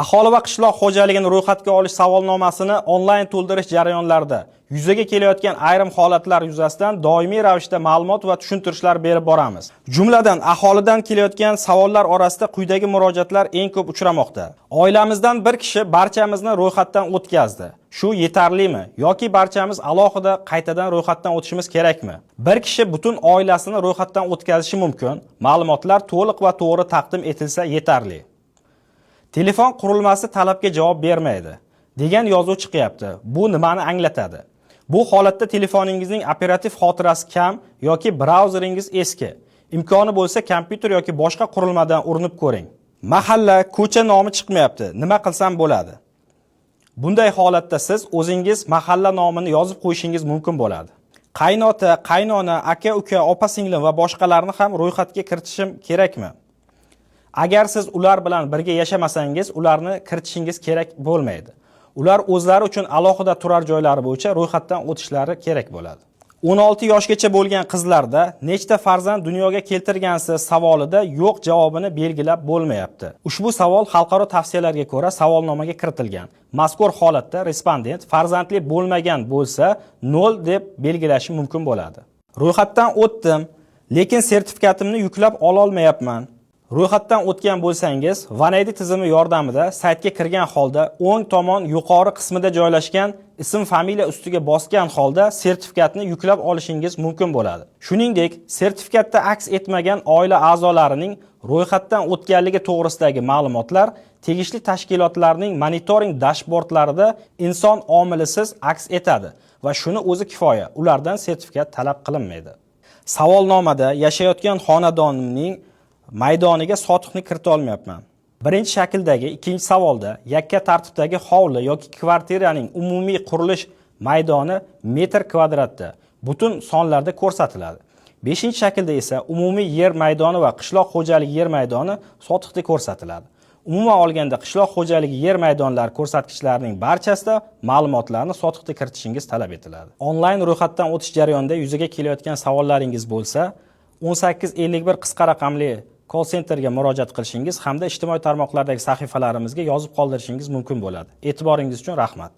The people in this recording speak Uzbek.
Aholi va qishloq xo'jaligini ro'yxatga olish savolnomasini onlayn to'ldirish jarayonlarida yuzaga kelayotgan ayrim holatlar yuzasidan doimiy ravishda ma'lumot va tushuntirishlar berib boramiz. Jumladan, aholidan kelayotgan savollar orasida quyidagi murojaatlar eng ko'p uchramoqda. Oilamizdan bir kishi barchamizni ro'yxatdan o'tkazdi. Shu yetarlimi yoki barchamiz alohida qaytadan ro'yxatdan o'tishimiz kerakmi? Bir kishi butun oilasini ro'yxatdan o'tkazishi mumkin. Ma'lumotlar to'liq va to'g'ri taqdim etilsa yetarli. Telefon qurilmasi talabga javob bermaydi degan yozuv chiqyapti. Bu nimani anglatadi? Bu holatda telefoningizning operativ xotirasi kam yoki brauzeringiz eski. Imkoni bo'lsa, kompyuter yoki boshqa qurilmadan urinib ko'ring. Mahalla, ko'cha nomi chiqmayapti. Nima qilsam bo'ladi? Bunday holatda siz o'zingiz mahalla nomini yozib qo'yishingiz mumkin bo'ladi. Qaynota, qaynona, aka, uka, opa, singlim va boshqalarni ham ro'yxatga kiritishim kerakmi? Agar siz ular bilan birga yashamasangiz, ularni kiritishingiz kerak bo'lmaydi. Ular o'zlari uchun alohida turar joylari bo'yicha ro'yxatdan o'tishlari kerak bo'ladi. 16 yoshgacha bo'lgan qizlarda nechta farzand dunyoga keltirgansiz savolida yo'q javobini belgilab bo'lmayapti. Ushbu savol xalqaro tavsiyalarga ko'ra savolnomaga kiritilgan. Mazkur holatda respondent farzandli bo'lmagan bo'lsa, 0 deb belgilashi mumkin bo'ladi. Ro'yxatdan o'tdim, lekin sertifikatimni yuklab ololmayapman. Ro'yxatdan o'tgan bo'lsangiz, OneID tizimi yordamida saytga kirgan holda o'ng tomon yuqori qismida joylashgan ism familiya ustiga bosgan holda sertifikatni yuklab olishingiz mumkin bo'ladi. Shuningdek, sertifikatda aks etmagan oila a'zolarining ro'yxatdan o'tganligi to'g'risidagi ma'lumotlar tegishli tashkilotlarning monitoring dashbordlarida inson omilisiz aks etadi va shuni o'zi kifoya. Ulardan sertifikat talab qilinmaydi. Savolnomada yashayotgan xonadonimning maydoniga sotixni kirita olmayapman. Birinchi shakldagi ikkinchi savolda yakka tartibdagi hovli yoki kvartiraning umumiy qurilish maydoni metr kvadratda butun sonlarda ko'rsatiladi. Beshinchi shaklda esa umumiy yer maydoni va qishloq xo'jaligi yer maydoni sotixda ko'rsatiladi. Umuman olganda, qishloq xo'jaligi yer maydonlari ko'rsatkichlarining barchasida ma'lumotlarni sotixda kiritishingiz talab etiladi. Onlayn ro'yxatdan o'tish jarayonida yuzaga kelayotgan savollaringiz bo'lsa, 1851 qisqa raqamli call centerga murojaat qilishingiz hamda ijtimoiy tarmoqlardagi sahifalarimizga yozib qoldirishingiz mumkin bo'ladi. E'tiboringiz uchun rahmat.